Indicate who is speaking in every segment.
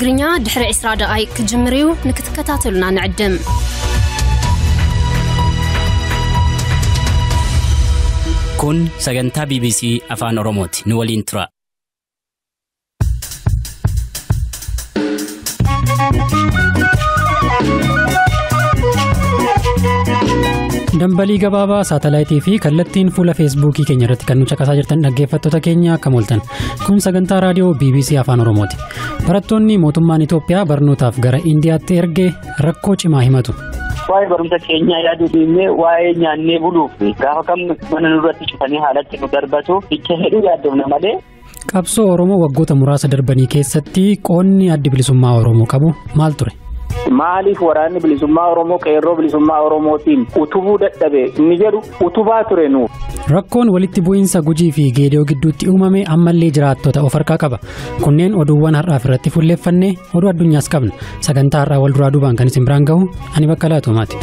Speaker 1: ትግርኛ ድሕሪ 20 ደቓይቕ ክጅምር እዩ። ንክትከታተሉና ንዕድም።
Speaker 2: Kun sagantaa BBC Afaan Oromooti. Nu waliin tura.
Speaker 3: Dambalii gabaabaa saatalaayitii fi kallattiin fuula Feesbuukii keenya irratti kan nu caqasaa jirtan dhaggeeffattoota keenya akkam ooltan. Kun sagantaa raadiyoo BBC Afaan Oromooti. Barattoonni mootummaan Itoophiyaa barnootaaf gara Indiyaatti erge rakkoo cimaa himatu.
Speaker 4: Waa'ee barumsa keenyaa yaaduu dhiibnee waa'ee nyaannee buluuf gaafa kam mana nurratti cufanii haalatti nu darbatu icha hedhuu yaaddofna malee.
Speaker 3: Qabsoo Oromoo waggoota muraasa darbanii keessatti qoonni addi bilisummaa Oromoo qabu maal ture?
Speaker 5: Maaliif waraanni bilisummaa Oromoo qeerroo bilisummaa Oromootiin utubuu dadhabe inni jedhu utubaa ture nuuf.
Speaker 3: Rakkoon walitti bu'iinsa Gujii fi Geedoo gidduutti uumame ammallee jiraattota of harkaa qaba. Kunneen oduuwwan har'aaf irratti fuulleeffannee oduu addunyaas qabna. Sagantaa har'aa wal duraa duubaan kan isin biraan gahu ani Baqqalaa Toomaati.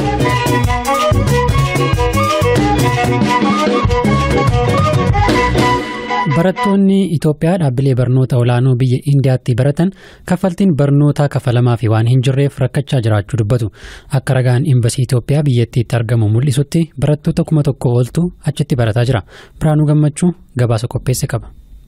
Speaker 3: Barattoonni Itoophiyaa dhaabbilee barnoota olaanoo biyya Indiyaatti baratan kaffaltiin barnootaa kafalamaa fi waan hin jirreef rakkachaa jiraachuu dubbatu. Akka ragaan Imbasii Itoophiyaa biyyattiitti argamu mul'isutti barattoota 1000 oltu achitti barataa jira. Biraanuu Gammachuu gabaasa qopheesse qaba.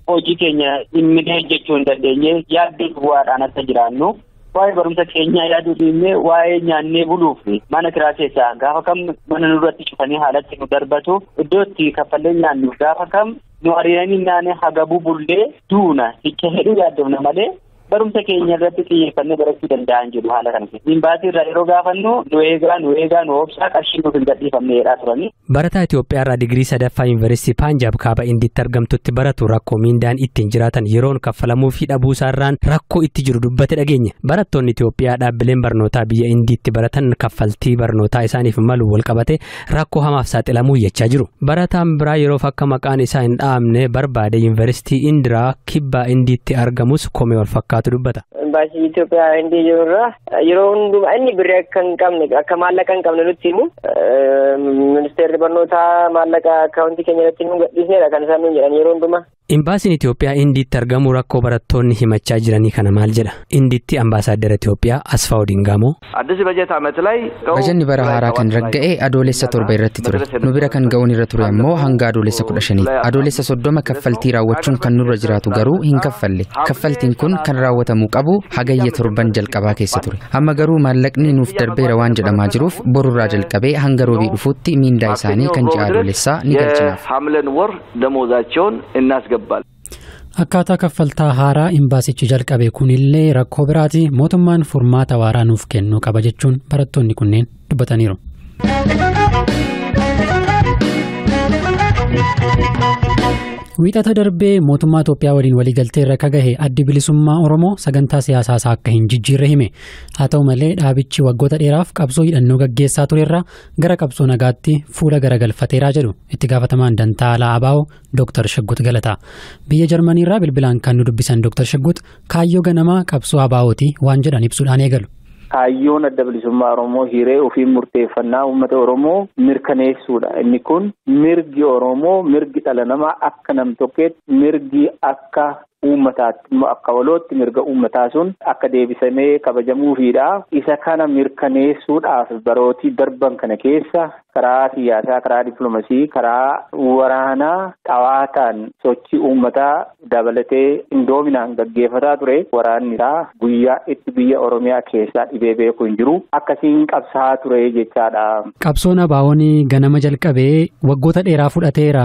Speaker 4: Hojii keenya dhimminee hojjechuu hin dandeenye yaaddoo bu'aadhaan akka jiraannu waa'ee barumsa keenyaa yaaduu dhiibnee waa'ee nyaannee buluuf mana kiraa keessaa gaafa kam mana nurratti cufanii haalatti nu darbatu iddoo itti kaffallee nyaannu gaafa kam nu ari'anii naannoo hagabuu bullee duuna icha hedhuu yaaddofna malee barumsa keenya irratti xiyyeeffannee barachuu danda'an jedhu haala kana keessa. Imbaasii irraa yeroo gaafannu nu eegaa nu eegaa nu obsaa qarshii nuuf hin gadhiifamneedha turani.
Speaker 6: Barataa Itoophiyaa irraa digirii sadaffaa Yuunivarsiitii Paanjaab kaaba Indiitti argamtutti baratu rakkoo miindaan ittiin jiraatan yeroon kaffalamuu fi dhabuu isaarraan rakkoo itti jiru dubbate dhageenya. Barattoonni Itoophiyaa dhaabbileen barnootaa biyya Indiitti baratan kaffaltii barnootaa isaaniif malu wal qabate rakkoo hamaaf saaxilamuu iyyachaa jiru. Barataan biraa yeroof akka maqaan isaa hin dhaamne barbaade Yuunivarsiitii Indiraa kibbaa Indiitti argamus komee wal fakkaatu dubbata.
Speaker 7: Imbaasii Itoophiyaa Indii jirurraa yeroo hundumaa inni birrii akka hin qabne akka maallaqa hin qabne nutti himu. Ministeerri barnootaa maallaqa akkaawuntii keenya irratti nu gadhiisneedha kan isaan nuun jedhan yeroo hundumaa.
Speaker 6: Imbaasiin Itoophiyaa Indiitti argamu rakkoo barattoonni himachaa jiranii kana maal jedha? Indiitti ambaasaadara Itoophiyaa Asfaaw Dingaamoo.
Speaker 8: Bajanni bara haaraa kan ragga'e adoolessa 7 irratti ture. Nu bira kan ga'uun irra ture ammoo hanga adoolessa 15. Adoolessa 30 kaffaltii raawwachuun kan nurra jiraatu garuu hin kaffalle. Kaffaltiin kun kan raawwatamuu qabu hagayya 7 jalqabaa keessa ture. Amma garuu maallaqni nuuf darbeera waan jedhamaa jiruuf borurraa jalqabee hanga roobii dhufuutti miindaa isaanii kan ji'a adoolessaa ni galchinaaf.
Speaker 3: Akkaataa kaffaltaa haaraa imbaasichi jalqabe kunillee rakkoo biraati. Mootummaan furmaata waaraa nuuf kennuu qaba jechuun barattoonni kunneen dubbataniiru. Wiixata darbee mootummaa Itoophiyaa waliin waliigaltee irra gahe addi bilisummaa Oromoo sagantaa siyaasaa isaa akka hin jijjiirre hime. Haa ta'u malee dhaabichi waggoota dheeraaf qabsoo hidhannoo gaggeessaa turerraa gara qabsoo nagaatti fuula garagalfateeraa jedhu itti gaafatamaan dantaa alaa ABO Dr. Shaggut Galataa. Biyya Jarmaniirraa bilbilaan kan nu dubbisan Dr. Shaggut kaayyoo ganamaa qabsoo ABO'ti waan jedhan ibsuudhaan eegalu.
Speaker 5: Kaayyoon adda bilisummaa Oromoo hiree ofii murteeffannaa uummata Oromoo mirkaneessuudha. Inni kun mirgi Oromoo mirgi dhala namaa akka nam-tokkeetti mirgi akka uummataatti immoo akka walootti mirga uummataa sun akka deebisamee kabajamuufiidha. Isa kana mirkaneessuudhaaf barootii darban kana keessa karaa siyaasaa, karaa dippiloomasii, karaa waraanaa xawaataan sochii uummataa dabalatee indoominaan gaggeeffataa ture. Waraanni isaa guyyaa itti biyya Oromiyaa keessaa dhibee beeku hin jiru. Akkasiin qabsaa ture jechaadha.
Speaker 3: Qabsoon ABO'n ganama jalqabee waggoota dheeraa fudhateera.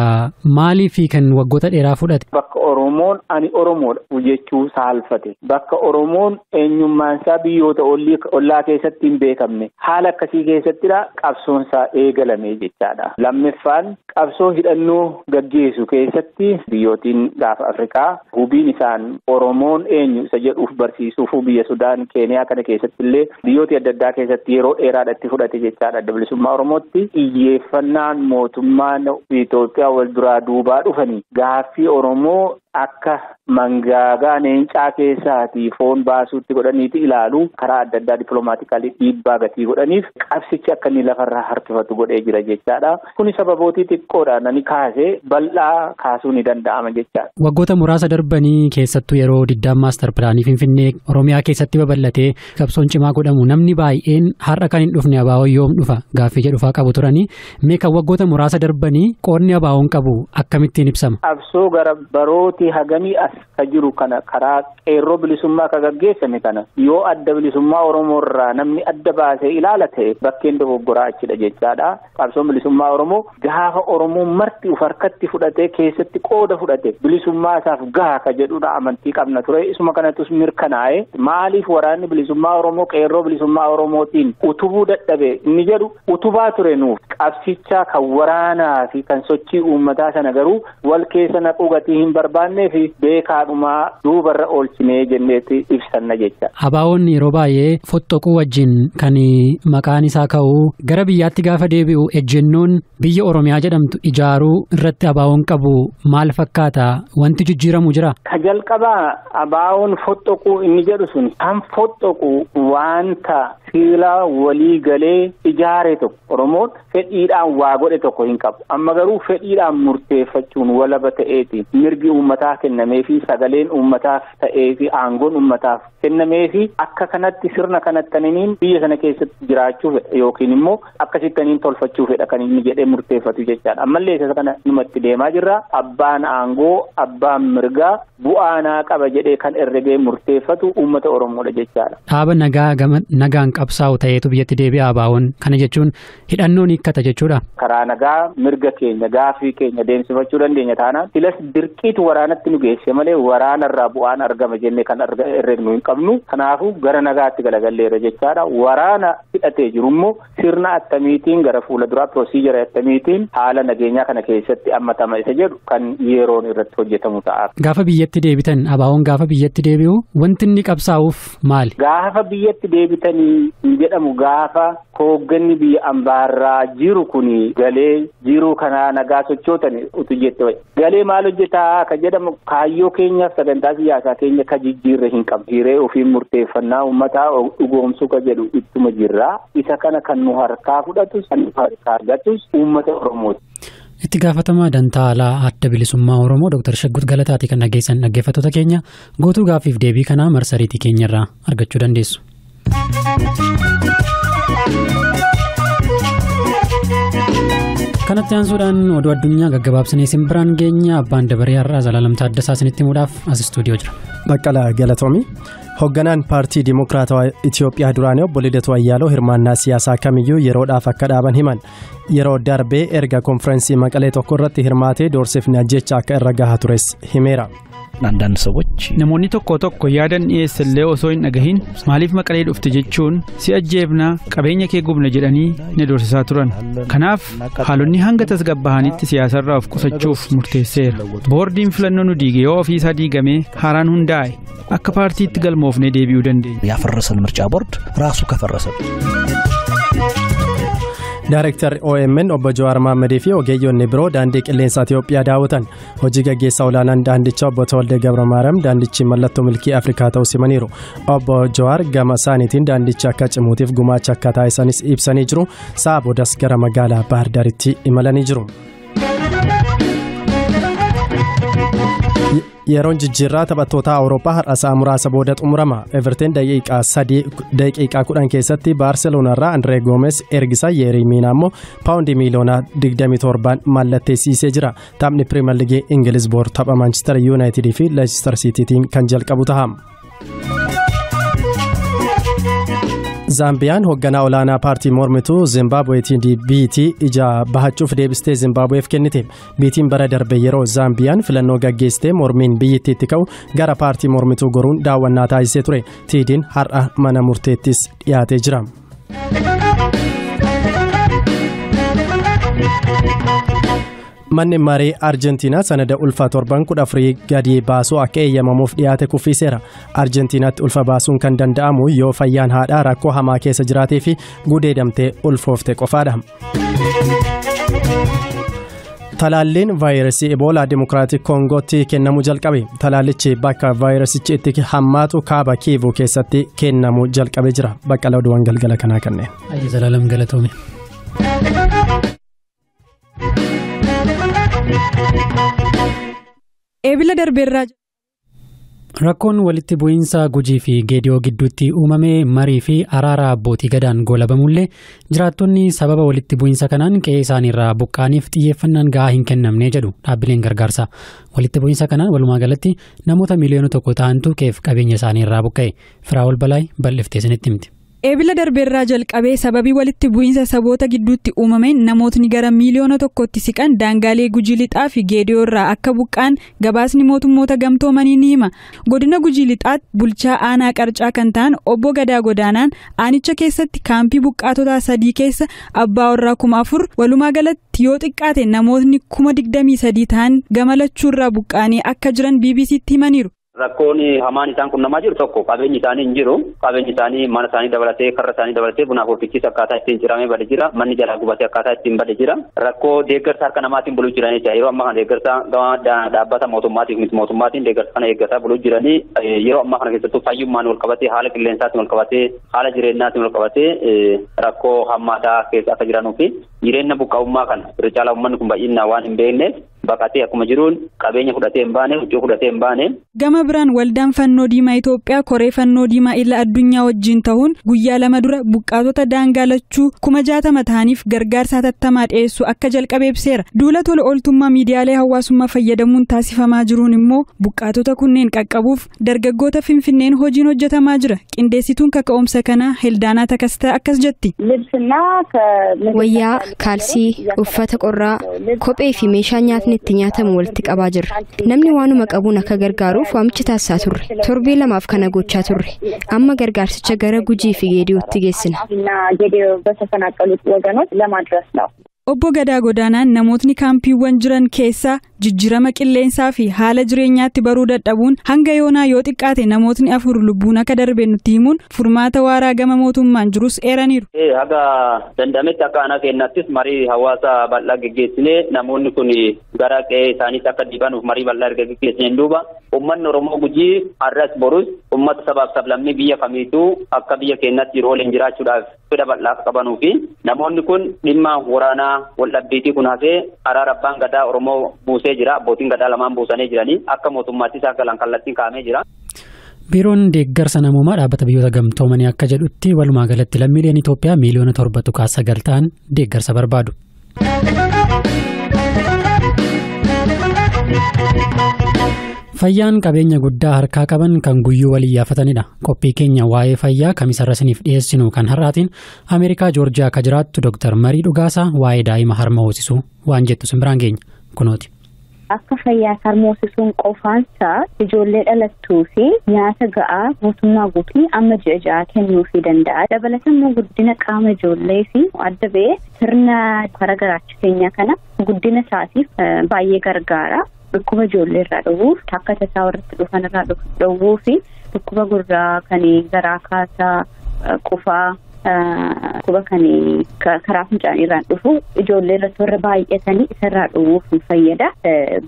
Speaker 3: Maaliif kan waggoota dheeraa fudhate?
Speaker 5: Bakka Oromoon ani Oromoodha jechuu saalfate. Bakka Oromoon eenyummaan isaa biyyoota ollaa keessatti hin beekamne. Haala akkasii keessattidha qabsoon isaa eegalame jechaadha. Lammaffaan qabsoo hidhannoo gaggeessu keessatti biyyootiin gaafa Afrikaa hubiin isaan Oromoon eenyu isa jedhuuf barsiisuuf biyya Sudaan, Keeniyaa kana keessatti illee biyyoota adda addaa keessatti yeroo dheeraadhaatti fudhate jechaadha. Adda bilisummaa Oromootti xiyyeeffannaan mootummaan Itoophiyaa wal duraa duubaa dhufanii gaaffii Oromoo akka mangaagaa leencaa keessaatii foon baasuutti godhaniiti ilaalu karaa adda addaa dippiloomaatikalii dhiibbaa gatii godhaniif qabsichi akka inni lafarraa harkifatu godhee jira jechaadha. Kuni sababootii xiqqoo xiqqoodhaan ani kaasee bal'aa kaasuu ni danda'ama jechaadha.
Speaker 3: Waggoota muraasa darbanii keessattuu yeroo diddaan maastar pilaanii Finfinnee Oromiyaa keessatti babal'atee qabsoon cimaa godhamu namni baay'een har'a kan hin dhufne ABO'n yoom dhufa gaaffii jedhufaa qabu turanii mee kan waggoota muraasa darbanii qoodni ABO'n qabu akkamittiin ibsama?
Speaker 5: Qabsoo gara barootii hagamii as ka jiru kana karaa qeerroo bilisummaa ka gaggeessame kana yoo adda bilisummaa Oromoo irraa namni adda baasee ilaala ta'e bakkeen dogoggoraa achidha jechaadha. Qabsoon bilisummaa Oromoo gaafa Oromoo marti uf harkatti fudhatee keessatti qooda fudhate bilisummaa isaaf gaha ka jedhudha amantii qabna ture. Isuma kanattus mirkanaa'e maaliif waraanni bilisummaa Oromoo qeerroo bilisummaa Oromootiin utubuu dadhabe inni jedhu utubaa ture nuuf qabsichaa kan waraanaa fi kan sochii uummataa sana garuu wal keessa naquu gatii hin barbaannee fi beekaadhumaa duubarra oolchinee jenneetti ibsanna jecha.
Speaker 3: ABO'n yeroo baay'ee fottoquu wajjin kan maqaan isaa ka'u gara biyyaatti gaafa deebi'u ejjennoon biyya Oromiyaa jedhamtu ijaaruu irratti ABO'n qabu maal fakkaata? Wanti jijjiiramu jira?
Speaker 5: Ka jalqabaa ABO'n fottoquu inni jedhu sun kan fottoqu wanta siilaa walii galee ijaare tokko Oromoon fedhiidhaan waa godhe tokko hin qabu. Amma garuu fedhiidhaan murteeffachuun walaba ta'eeti mirgi uummataa kennamee fi sagaleen uummataaf ta'ee fi aangoon uummataaf kennamee fi akka kanatti sirna kanattaniin biyya sana keessatti jiraachuu fedha yookiin immoo akkasittaniin tolfachuu fedha kan inni jedhee murteeffatu jechaadha. Ammallee isa kana numatti deemaa jirra. Abbaan aangoo, abbaan mirgaa bu'aanaa qaba jedhee kan herregee murteeffatu uummata Oromoodha jechaadha.
Speaker 3: Dhaaba nagaa gama nagaan qabsaa'u ta'eetu biyyatti deebi'a ABO'n. Kana jechuun hidhannoon hiikkata jechuudha.
Speaker 5: Karaa nagaa mirga keenya gaafii keenya deemsifachuu dandeenya taanaan filas dirqiitu waraanatti nu geesse malee waraanarraa bu'aan argama jennee kan herregnu hin qabnu. Kanaafuu gara nagaatti galagalleera jechaadha. Waraana hidhatee jiru immoo sirna attamiitiin gara fuula duraa piroosiijara attamiitiin haala nageenyaa kana keessatti ammatama isa jedhu kan yeroon irratti hojjetamu ta'a.
Speaker 3: Gaafa biyyatti deebitan ABO'n gaafa biyyatti deebi'u wanti inni qabsaa'uuf maali?
Speaker 5: Gaafa biyyatti deebitanii hin jedhamu gaafa hoogganni biyya ambaarraa jiru kun galee jiruu kanaa nagaa sochootani utu jette wayi. Galee maal hojjetaa ka jedhamu kaayyoo keenyaaf sagantaa siyaasaa keenya ka jijjiirre hin qabnu. Hiree ofiin murteeffannaa uummataa dhugoomsuu ka jedhu ittuma jirra. Isa kana kan nu harkaa fudhatus kan nu harkaa argatus uummata Oromooti.
Speaker 3: Itti gaafatamaa dantaa alaa adda bilisummaa Oromoo Dr. Shaggut Galataati kan dhageessan dhaggeeffattoota keenya guutuu gaaffiif deebii kanaa marsariitii keenyarraa argachuu dandeessu. Kanatti aansuudhaan oduu addunyaa gaggabaabsinee isin biraan geenya abbaan dabaree har'aa Zalaalam Taaddasaa isinitti himuudhaaf as istuudiyoo jira.
Speaker 9: Baqqalaa Galatoomi. Hoogganaan paartii Dimookiraatawaa Itiyoophiyaa duraanii obbo Lidatuu Ayyaaloo hirmaannaa siyaasaa kamiyyuu yeroodhaaf akka dhaaban himan. Yeroo darbee erga konfiraansii Maqalee tokko irratti hirmaatee doorsifni ajjecha akka irra gahaa tures himeera.
Speaker 10: አንዳንድ ሰዎች
Speaker 11: Namoonni tokko tokko yaadan dhiyeessallee osoo hin dhagahin maaliif Maqalee dhufte jechuun si ajjeefnaa qabeenya kee gubna jedhanii na doorsisaa turan. Kanaaf haalonni hanga tasgabbahanitti siyaasarraa of qusachuuf murteesseera. Boordiin filannoo nu diige yoo ofiisaa diigamee haaraan hundaa'e akka paartiitti galmoofnee deebi'uu dandeenya.
Speaker 10: ያፈረሰን ምርጫ ቦርድ ራሱ ከፈረሰ
Speaker 9: Daareektarri OMN obbo Jawaar Mohammadii fi ogeeyyoonni biroo daandii qilleensaa Itiyoophiyaa daawwatan. Hojii gaggeessaa olaanaan daandichaa obbo Tawalde Gabramaaram daandichi mallattoo milkii Afrikaa ta'uu simaniiru. Obbo Jawaar gama isaaniitiin daandichi akka cimuutiif gumaacha akka taasisanis ibsanii jiru. Sa'a boodas gara magaalaa Baahir Daaritti imalanii jiru. Yeroon jijjiirraa taphattoota Awurooppaa har'a sa'a muraasa booda xumurama. Everton daqiiqaa 10 keessatti Baarseloonarraa Andree Gomes ergisa Yerii Miinaa immoo paawundii miiliyoona 27 mallatteessisee jira. Taphni Pirimeer Liigii Ingiliz boor tapha Maanchister Yuunaayitid fi Leicester Siitiitiin kan jalqabu ta'a. Zaambiyaan hoogganaa olaanaa paartii mormituu Zimbabweetiin biitii ija bahachuuf deebistee Zimbabweef kennite. Biitiin bara darbe yeroo Zaambiyaan filannoo gaggeessitee mormiin biyyattiitti ka'u gara paartii mormituu goruun daawwannaa taasisee ture. Tiidiin har'a mana murteettis dhiyaatee jira. Manni marii Arjentiinaa sanada ulfa torban 14 gadi baasuu akka eeyyamamuuf dhiyaate kuffiseera. Arjentiinaatti ulfa baasuun kan danda'amu yoo fayyaan haadhaa rakkoo hamaa keessa jiraatee fi gudeedamtee ulfoofte qofaadha. Talaalliin vaayirasii Eboolaa Dimokiraatik Koongootti kennamuu jalqabe. Talaallichi bakka vaayirasichi itti hammaatu kaaba Kiivuu keessatti kennamuu jalqabee jira. Baqqalaa oduuwwan galgala kanaa kanneen.
Speaker 3: Ayyi Zalaalam Galatoome.
Speaker 12: Eebila darbeerraa.
Speaker 3: Rakkoon walitti bu'iinsa Gujii fi Geediyoo gidduutti uumame marii fi araara abbootii gadaan goolabamullee jiraattonni sababa walitti bu'iinsa kanaan qe'ee isaaniirraa buqqaaniif xiyyeeffannaan gahaa hin kennamne jedhu dhaabbileen gargaarsaa. Walitti bu'iinsa kanaan walumaa galatti namoota 1 miliyoona ta'antu qe'eef qabeenya isaaniirraa buqqa'e. Firaa'ol Balaay bal'iftee isinitti himti.
Speaker 12: Eebila darbeerraa jalqabee sababii walitti bu'iinsa saboota gidduutti uumameen namootni gara 1 miiliyoona siqan daangaalee Gujii Lixaa fi Geediyoo irraa akka buqqaan gabaasni mootummoota gamtoomanii ni hima. Godina Gujii Lixaatti bulchaa aanaa Qarcaa kan ta'an obbo Gadaa Godaanaan aanicha keessatti kaampii buqqaatotaa 3 keessa abbaa warraa 4,000, walumaa galatti yoo xiqqaate namootni 23,000 ta'an gamalachuurraa buqqaanii akka jiran BBCtti himaniiru.
Speaker 4: Rakkoon hamaan isaan qunnamaa jiru tokko, qabeenyi isaanii hin jiru. Qabeenyi isaanii mana isaanii dabalatee, karra isaanii dabalatee, bunaaf ofiichis akkaataa ittiin ciramee bade jira. Manni jalaa gubatee akkaataa ittiin bade jira. Rakkoo deeggarsa harka namaatiin buluu jiran jecha. Yeroo ammaa kana deeggarsa gama dhaabbata mootummaatiif miti mootummaatiin deeggarsa kana eeggataa buluu jiranii. Yeroo ammaa kana keessattuu fayyummaan wal qabatee, haala qilleensaatiin wal qabatee, haala jireenyaatiin wal qabatee rakkoo hammaataa keessa akka jiranuu fi jireenya buqqa'ummaa kana irra caalaa uummanni kun baay'inaan waan hin beekneef baqatee akkuma jiruun qabeenya fudhatee hin baane, huccuu fudhatee hin baane.
Speaker 12: Gama biraan waldaan fannoo diimaa Itoophiyaa koree fannoo diimaa ila addunyaa wajjin ta'uun guyyaa 2 dura buqqaatota daangaa lachuu 60,000 ta'aniif gargaarsa hatattamaa dhiyeessuu akka jalqabe ibseera. Duula tola ooltummaa miidiyaalee hawaasummaa fayyadamuun taasifamaa jiruun immoo buqqaatota kunneen qaqqabuuf dargaggoota Finfinneen hojiin hojjetamaa jira. Qindeessituun kaka'umsa kanaa Heldaanaa Takastaa akkas jetti.
Speaker 13: Wayyaa, kaalsii, uffata qorraa, kophee fi meeshaa nyaatni itti nyaatamu walitti qabaa jirra. Namni waanuma qabuun akka gargaaruuf waamicha taasisaa turre. Torbee 2f kana gochaa turre. Amma gargaarsicha gara Gujii fi Geediyootti geessina.
Speaker 12: Obbo Gadaa Godaanaan namootni kaampiiwwan jiran keessaa jijjiirama qilleensaa fi haala jireenyaatti baruu dadhabuun hanga yoonaa yoo xiqqaate namootni afur lubbuun akka darbe nutti himuun furmaata waaraa gama mootummaan jirus eeraniiru.
Speaker 4: Haga danda'ametti akka aanaa keenyattis marii hawaasa bal'aa geggeessinee, namoonni kun gara qe'ee isaaniitti akka deebi'anuuf marii bal'aa erga geggeessineen duuba, uummanni Oromoo Gujii har'as borus uummata sabaaf sablammii biyya kamiituu akka biyya keenyatti yeroo waliin jiraachuudhaaf fedha bal'aa akka qabanuu fi namoonni kun dhimma waraanaa waldhabbiitii kun hafee araara abbaan gadaa Oromoo buusee jira, abbootiin gadaa lamaan buusanii jiranii, akka mootummaattis akka kallattiin kaa'amee jira.
Speaker 3: Biiroon deeggarsa namoomaa dhaabbata biyyoota gamtoomanii akka jedhutti walumaa galatti lammiileen Itoophiyaa 7.9 miiliyoona ta'an deeggarsa barbaadu. Fayyaan qabeenya guddaa harkaa qaban kan guyyuu walii iyyaafatanidha. Qophii keenya waa'ee fayyaa kamisarra isiniif dhiyeessinu kan har'aatiin Ameerikaa Joorjiyaa akka jiraattu Dr. Marii Dhugaasaa waa'ee daa'ima harma hoosisuu waan jettu simbiraan geenya. Kunooti.
Speaker 14: Akka fayyaa harma hoosisuun qofaansaa ijoollee dhalattuu fi nyaata ga'aa guutummaa guutuu amma ji'a 6 kennuufii danda'a. Dabalataan immoo guddina qaama ijoollee fi adda ba'ee sirna karaa garaacha keenyaa kana guddina isaatiif baay'ee gargaara. Dhukkuba ijoollee irraa dhowwuuf, akka tasaa warratti dhufan irraa dhowwuu fi dhukkuba gurraa kan garaa kaasaa, qufaa, dhukkuba kan karaa fincaanii irraan dhufu ijoollee irratti warra baay'atanii isarraa dhowwuuf ni fayyada.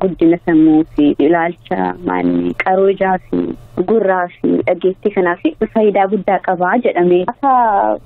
Speaker 14: Guddina sammuu fi ilaalcha, maanni qaroo ijaa fi gurraa fi dhageettii kanaaf faayidaa guddaa qabaa jedhamee. Akka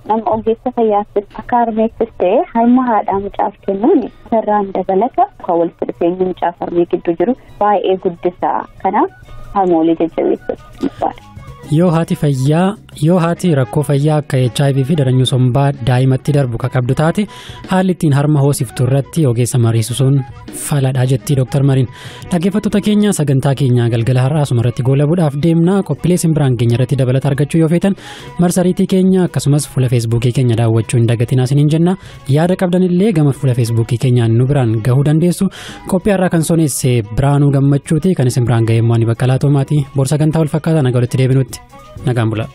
Speaker 14: nama ogeessa fayyaattis, akka harmeettis ta'e, harma haadhaa mucaaf kennuun isarraan dabalata kan walitti dhufeenyi mucaaf harmee gidduu jiru baay'ee guddisa. Kanaaf harmoolii jajjabeessuu barbaada.
Speaker 3: Yoo haati rakkoo fayyaa akka HIV fi daranyuu sombaa daa'imatti darbu ka qabdu taate, haalli ittiin harma hoosiftu irratti ogeessa mariisisuun faladha jetti Dr. Mariin. Dhaggeeffattoota keenya, sagantaa keenya galgala har'aa asuma irratti goolabuudhaaf deemna. Qophiilee simbiraan keenya irratti dabalata argachuu yoo feetan marsariitii keenya akkasumas fuula Feesbuukii keenya daawwachuu hin dagatinaa isiniin jenna. Yaada qabdanillee gama fuula Feesbuukii keenyaan nu biraan gahuu dandeessu. Qophii har'aa kan soneesse Biraanuu Gammachuuti, kan isin biraan ga'e immoo ani Baqqalaa Toomaati. Bor sagantaa wal fakkaataa nagaa walitti deebinutti nagaan bula.